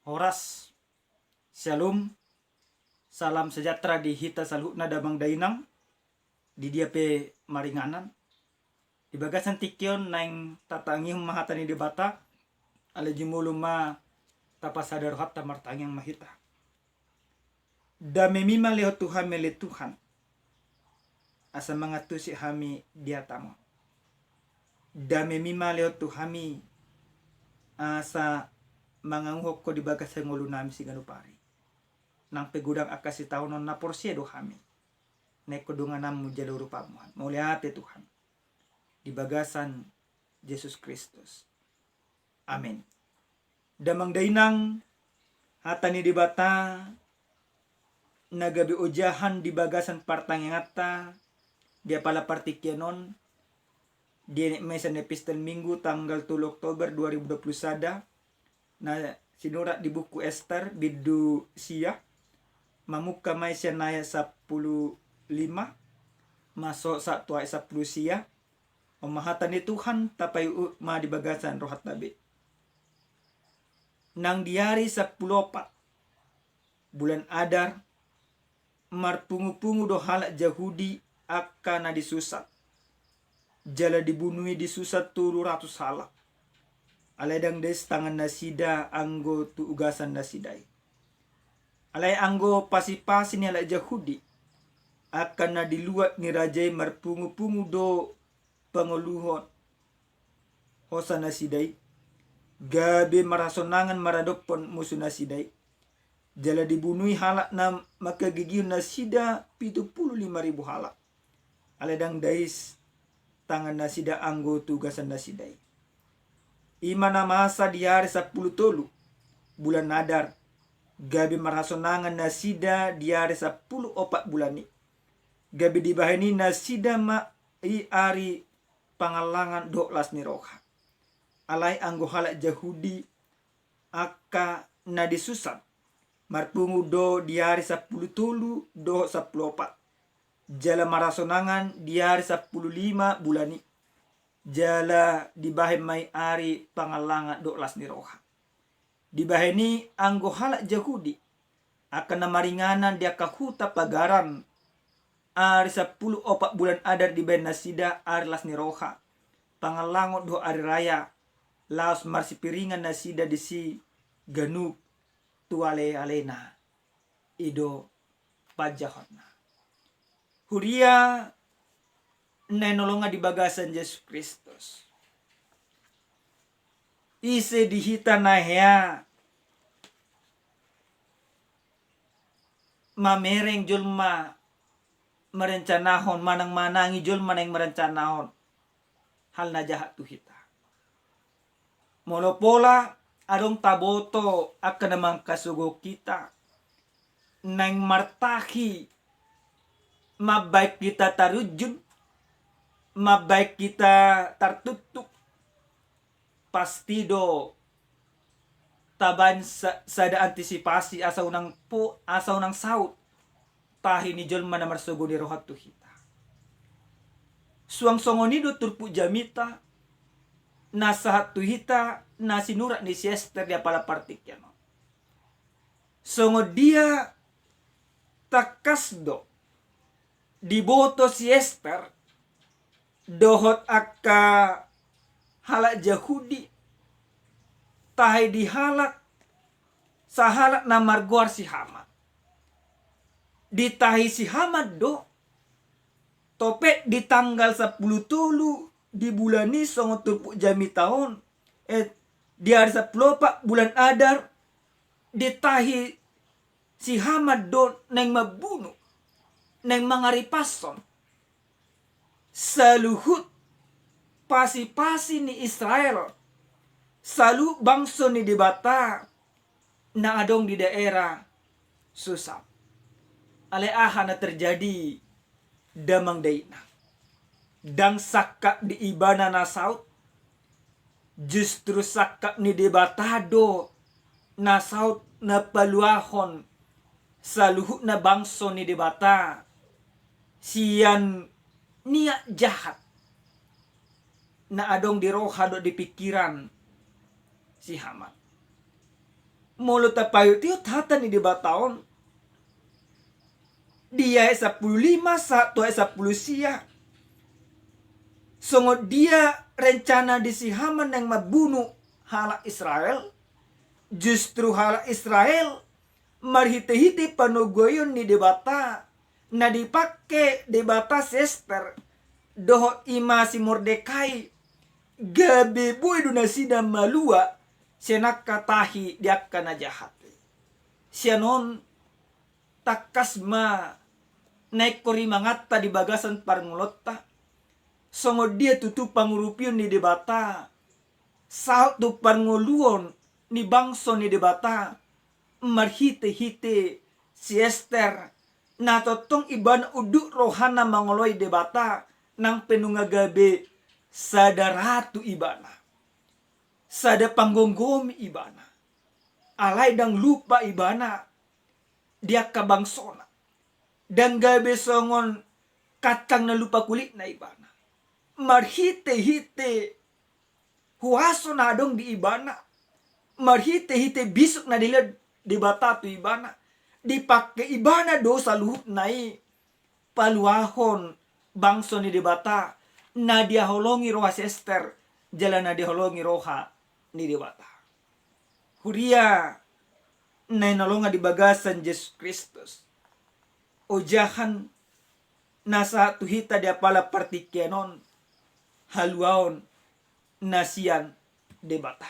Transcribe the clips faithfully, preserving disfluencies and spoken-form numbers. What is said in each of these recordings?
Horas, syalom, salam sejahtera di hita saluhutna damang dainang, di dia pe maringanan. Di bagasan tingki on naeng tatangihon ma hata ni Debata, alai jumolo ma tapasada rohanta, martangiang ma hita. Damemi ma lehon tu hami ale Tuhan, asa mangantusi hami di hataMu. Damemi ma lehon tu hami, asa manganguhon Ho di bagasan ngolunami siganup ari. Nang pe godang angka sitaonon, na porsea do hami. Naeng Ho dongananMu jala urupanMu. Mauliate Tuhan. Di bagasan Jesus Kristus. Amen. Damang dainang, hata ni Debata na gabe ojahan di bagasan partangianganta di apala partingkian on, dienet ma i sian Epistel Minggu tanggal tolu Oktober dua ribu dua puluh sada, na sinurat di buku Ester bindu sia, mamungka ma i sian ayat sampulu lima, masohot sahat tu ayat sampulu sia. On ma hata ni Tuhan, tapaihutihut ma di bagasan rohanta be. Nang di ari sampulu opat bulan Adar, marpungupungu do halak Jahudi angka na di Susa. Jala dibunui di Susa tolu ratus halak. Alai ndang dais tangan nasida anggo tu ugasan nasida i. Alai anggo pasipasi ni halak Jahudi, angka na di luat ni raja i marpungupungu do pangoluhon hosa nasida i, gabe marhasonangan maradophon musu nasida i. Jala dibunui halak na mangkagigihon nasida pitu pulu lima ribu halak. Alai ndang dais tangan nasida anggo tu ugasan nasida i. I ma na masa di ari sampulu tolu bulan Adar, gabe marhasonangan nasida di ari sampulu opat bulan i. Gabe dibahen i nasida ma i ari pangallangan dohot las ni roha. Alai anggo halak Jahudi angka na di Susa, marpungu do di ari sampulu tolu dohot sampulu opat. Jala marhasonangan di ari sampulu lima bulan i. Jala dibahen ma i ari pangallangan dohot las ni roha. Dibahen i anggo halak Jahudi, angka na maringanan di angka huta pagaran, ari sampulu opat bulan Adar dibahen nasida ari las ni roha, pangallangan dohot ari raya, laos marsipiringan nasida disi ganup tu alealena. I do panjahonna. Huria na hinaholongan di bagasan Jesus Kristus. Ise di hita na hea mamereng jolma marencanahon, manangmanangi jolma naeng marencanahon hal na jahat tu hita. Molo pola adong taboto angka na mangkasogo hita, naeng martahi, mambaen hita tarunjun, mambaen hita tartuktuk, pasti do tabaen sa-, sada antisipasi asa unang po-, asa unang saut tahi ni jolma na marsogo ni roha tu hita. Suang songon i do turpuk jamita na sahat tu hita na sinurat ni si Ester di apala partingkian on. Songon dia tangkas do diboto si Ester dohot angka halak Jahudi tahi di halak, sahalak na margoar si Haman. Ditahi si Haman do, topet di tanggal sampulu tolu di bulan i songon turpuk jamita on, eh, di ari sampulu opat bulan Adar, ditahi si Haman do naeng mambunu, naeng mangaripashon saluhut pasipasi ni Israel, saluhut bangso ni Debata na adong di daerah Susa. Alai aha na terjadi, damang dainang? Ndang sangkap di ibana na saut, justru sangkap ni Debata do na saut na paluahon saluhutna bangso ni Debata sian niat jahat na adong di roha dohot di pingkiran si Haman. Molo tapaihutihut hata ni Debata on di ayat sampulu lima sahat tu ayat sampulu sia, songon dia rencana di si Haman naeng mambunu halak Israel, justru halak Israel marhitehite panoguaion ni Debata na dipake Debata si Ester dohot i ma si Mordekai, gabe boi do nasida malua sian angka tahi di angka na jahat. Sian on tangkas ma na ingkon rimanganta di bagasan parngoluonta, songon dia tutu pangurupion ni Debata saut tu parngoluon ni bangso ni Debata marhitehite si Ester, na tongtong ibana unduk rohana mangoloi Debata, nang pe nunga gabe sada ratu ibana, sada panggomgomi ibana, alai ndang lupa ibana di angka bangsona, ndang gabe songon kantang na lupa kulitna ibana. Marhitehite huaso na adong di ibana, marhitehite bisuk na dilehon Debata tu ibana, dipake ibana do saluhutna i paluahon bangso ni Debata, na dihaholongi roha si Ester jala na dihaholongi roha ni Debata. Huria na hinaholongan di bagasan Jesus Kristus, ojahan na sahat tu hita di apala partingkian on haluaon na sian Debata.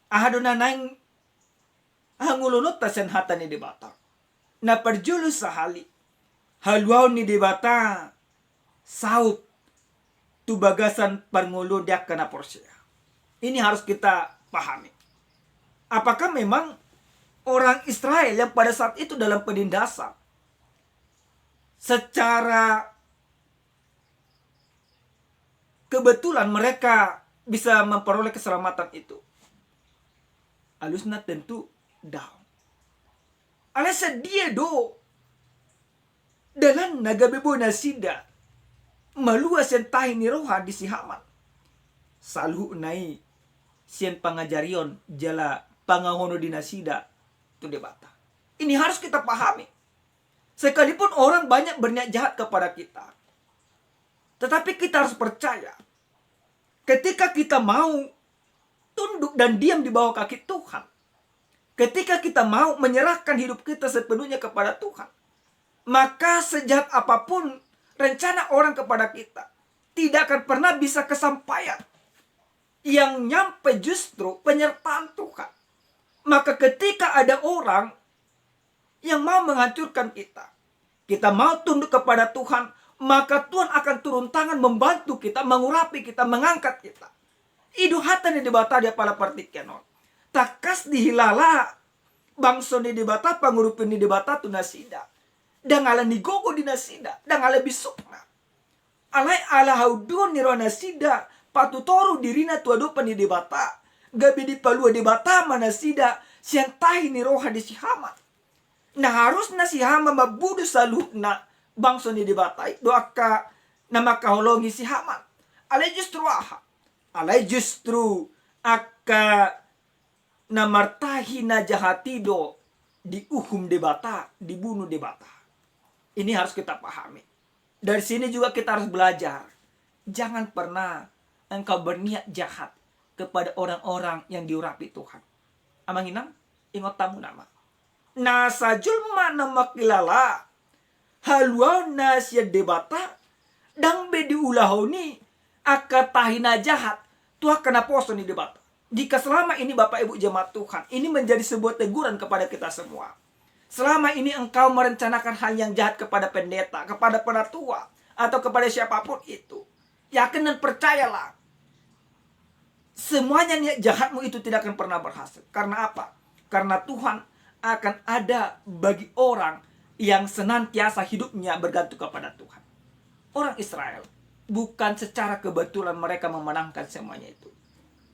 Aha do na naeng hangoluonta sian hata ni Debata? Na parjolo sahali, haluaon ni Debata saut tu bagasan parngoluon di angka na porsea. Ini harus kita pahami. Apakah memang orang Israel yang pada saat itu dalam penindasan secara kebetulan mereka bisa memperoleh keselamatan itu? Alusna tentu daong. Alai sadia do dalanna gabe boi nasida malua sian tahi ni roha di si Haman? Saluhutna i sian pangajarion jala pangahonon ni nasida tu Debata. Ini harus kita pahami. Sekalipun orang banyak berniat jahat kepada kita, tetapi kita harus percaya, ketika kita mau tunduk dan diam di bawah kaki Tuhan, ketika kita mau menyerahkan hidup kita sepenuhnya kepada Tuhan, maka sejahat apapun rencana orang kepada kita, tidak akan pernah bisa kesampaian. Yang nyampe justru penyertaan Tuhan. Maka ketika ada orang yang mau menghancurkan kita, kita mau tunduk kepada Tuhan, maka Tuhan akan turun tangan membantu kita, mengurapi kita, mengangkat kita. I do hata ni Debata di apala partingkian on. Tangkas dihilala bangso ni Debata, pangurupion ni Debata tu nasida, ndang ala ni gogo di nasida, ndang ala bisukna, alai ala haunduhon ni roha nasida patutoru dirina tu adopan ni Debata, gabe dipalua Debata ma nasida sian tahi ni roha di si Haman. Na harusna si Haman mambunu saluhutna bangso ni Debata i do angka na mangkaholongi si Haman. Alai justru aha? Alai justru angka na martahi na jahat i do diuhum Debata, dibunu Debata. Ini harus kita pahami. Dari sini juga kita harus belajar. Jangan pernah engkau berniat jahat kepada orang-orang yang diurapi Tuhan. Amang inang, ingot hamu nama. Na sajolma na mangkilala haluaonna sian Debata, ndang be diulahon i angka tahi na jahat tu angka naposo ni Debata. Jika selama ini Bapak Ibu jemaat Tuhan, ini menjadi sebuah teguran kepada kita semua. Selama ini engkau merencanakan hal yang jahat kepada pendeta, kepada penatua, atau kepada siapapun itu, yakin dan percayalah, semuanya niat jahatmu itu tidak akan pernah berhasil. Karena apa? Karena Tuhan akan ada bagi orang yang senantiasa hidupnya bergantung kepada Tuhan. Orang Israel, bukan secara kebetulan mereka memenangkan semuanya itu,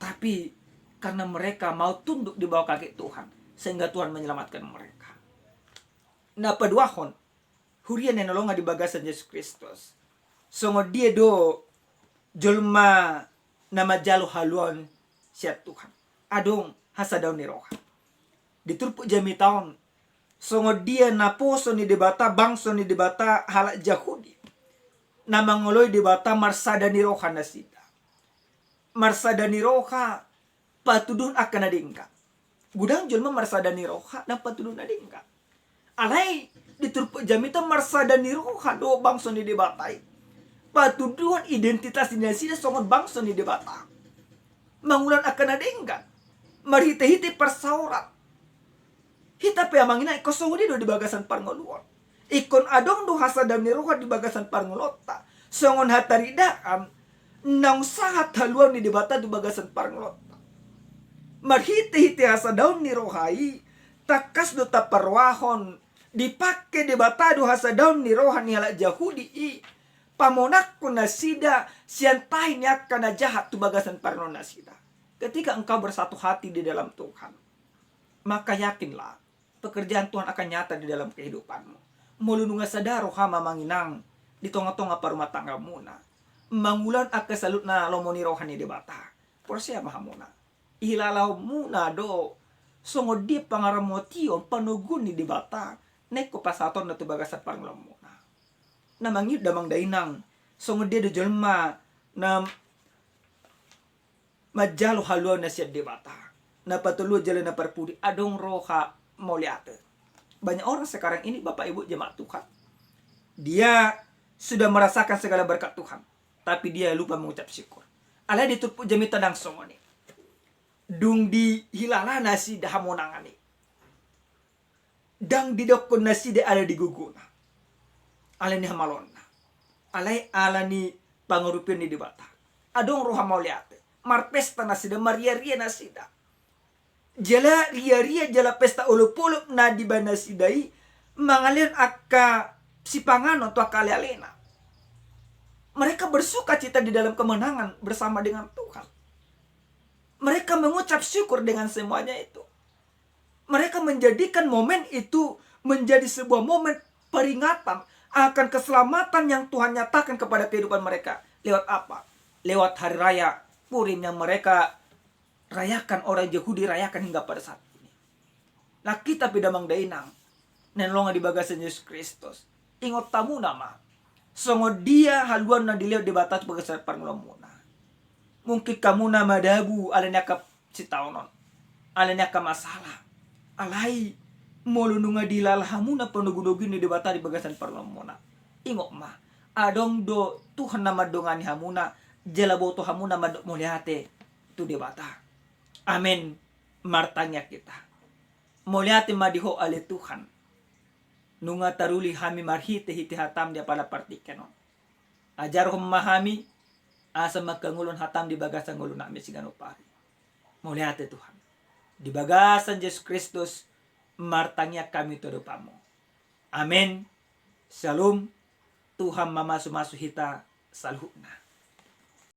tapi karena mereka mau tunduk di bawah kaki Tuhan, sehingga Tuhan menyelamatkan mereka. Na paduahon, huria na hinaholongan di bagasan Jesus Kristus, songon dia do jolma na manjalo haluaon sian Tuhan? Adong hasadaon ni roha. di turpuk jamita on, songon dia naposo ni Debata bangso ni Debata halak Jahudi na mangoloi Debata marsada ni roha nasida. Marsada ni roha patuduhon angka na denggan. Godang jolma marsada ni roha ndang patuduhon na denggan. Alai di turpuk jamita marsada ni roha do bangso ni Debata i. Patuduhon identitas ni nasida songon bangso ni Debata. Mangulahon angka na denggan. Marhitehite parsaoran. Hita pe amang inang, ingkon songon i do di bagasan parngoluon. Ingkon adong do hasadaon ni roha di bagasan parngoluonta. Songon hataridaan, naung sahat haluaon ni Debata di bagasan parngoluonta. Marhitehite hasadaon ni roha i, tangkas do taparrohahon, dipangke Debata do hasadaon ni roha ni halak Jahudi i, pamonanghon nasida sian tahi ni angka na jahat tu bagasan parngoluon nasida. Ketika engkau bersatu hati di dalam Tuhan, maka yakinlah, pekerjaan Tuhan akan nyata di dalam kehidupanmu. Molo nunga sada roham amang inang di tonga-tonga parrumatanggaonmuna, mangulahon angka saluhutna lomo ni roha ni Debata, porsea ma hamuna, ihilalahonmuna do songon dia pangaramotion, panoguon ni Debata na ingkon pasahatonna tu bagasan parngoluonmuna. Na mangihut damang dainang, songon dia do jolma na manjalo haluaon na sian Debata. Na patoluhon jala na parpudi, adong roha mauliate. Banyak orang sekarang ini, Bapak Ibu jemaat Tuhan, dia sudah merasakan segala berkat Tuhan, tapi dia lupa mengucap syukur. Alai di turpuk jamita ndang songon i. Dung dihilala nasida hamonangan i, ndang didokkon nasida ala di gogona, ala ni hamaloonna, alai ala ni pangurupion ni Debata. Adong roha mauliate, marpesta nasida, marriaria nasida. Jala riaria jala pesta olopolop na dibaen nasida i mangalehon angka sipanganon tu angka alealena. Mereka bersukacita di dalam kemenangan bersama dengan Tuhan. Mereka mengucap syukur dengan semuanya itu. Mereka menjadikan momen itu menjadi sebuah momen peringatan akan keselamatan yang Tuhan nyatakan kepada kehidupan mereka. Lewat apa? Lewat hari raya Purim yang mereka rayakan, orang Yahudi rayakan hingga pada saat ini. Nang hita pe damang dainang na hinaholongan di bagasan Jesus Kristus, ingot hamuna ma songon dia haluaon na dilehon Debata tu bagasan parngoluonmuna. Mungkin hamuna madabu ala ni angka sitaonon, ala ni angka masalah. Alai molo nunga dihilala hamuna panogunoguon ni Debata di bagasan parngoluonmuna, ingot ma, adong do Tuhan na mandongani hamuna, jala boto hamuna mandok mauliate tu Debata. Amen. Martangiang hita. Mauliate ma di Ho ale Tuhan, nunga taruli hami marhitehite hatam di apala partingkian on. Ajarhon ma hami asa mangkangoluhon hatam di bagasan ngolunami siganup ari. Mauliate Tuhan. Di bagasan Jesus Kristus martangiang hami tu adopanmu. Amen. Shalom. Tuhan mamasumasu hita saluhutna.